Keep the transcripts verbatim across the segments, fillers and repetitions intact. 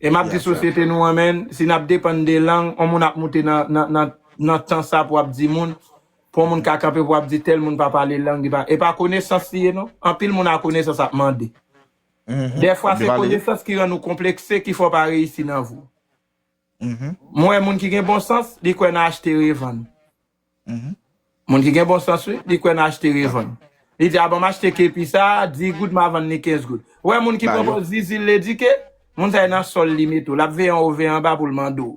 E m ap di sosyete nou an, menn, si n ap depann de lang, yon moun ap moute nan, nan, nan, nan tan sa pou ap di moun, pou yon moun ka kanpe pou ap di tèl moun pa pale lang, li pa, e pa konesans li ye, non. Anpil moun a konesans ap mande. Dèfwa, se konesans ki rann ou konplekse, ki fè w pa reyisi nan vi w. Mwen, moun ki gen bon sans, li kwè nan achte revann. Moun ki gen bon sans, wi, li kwè nan achte revann. Li di, a, ban m achte kepi sa, dis goud, m a vann li kenz goud. Ou wè moun ki pran pòz zizi l edike, moun sa e nan sòl li mete w. L ap veye anwo, veye anba pou l mande w.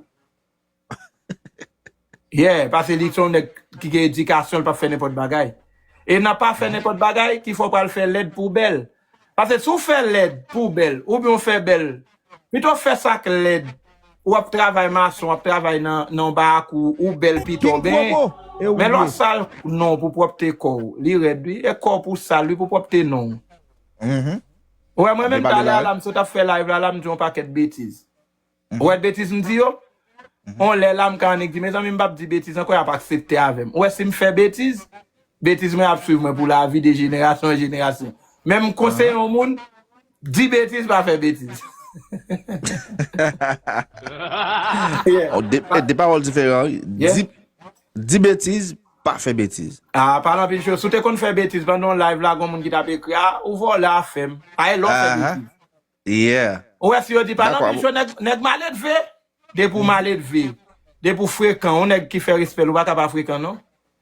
Yeah, paske li se yon nèg ki gen edikasyon, li p ap fè nenpòt bagay. E nan pa fè nenpòt bagay, ki fè w pral fè lèd pou bèl. Paske si w fè lèd pou bèl, oubyen w fè bèl, pito w fè sa k lèd, w ap travay mason, w ap travay nan, nan yon barakou, ou bèl pito w benyen. Men lè w sal non w pou pwòpte kò w, li rèd, wi. E kò w pou sal, wi, pou pwòpte non w. Ou wè, mwen menm, talè a la, m sot ap fè live la, la, m di yon pakèt betiz. Ou wè betiz m di yo? On lè la, m ka annik di, mezanmi, m p ap di betiz ankò, y ap aksepte avè m. Ou wè, si m fè betiz, betiz mwen ap swiv mwen pou lavi de jenerasyon an jenerasyon. Men m konseye yon moun, di betiz, pa fè betiz. De pawòl diferan, wi. Di, di betiz, pa fè betiz. Ah, pa nan pil cho. Si w te konn fè betiz pandan yon live la, gon moun ki t ap ekri, ah, ou vòlè afè m. Aye, lè w fè betiz. Yeah. Ou wè, si yo di pa nan pil cho, nèg, nèg maledve. Depi w maledve, depi w frekan, yon nèg ki fè respè l, ou pa ka pa frekan, non.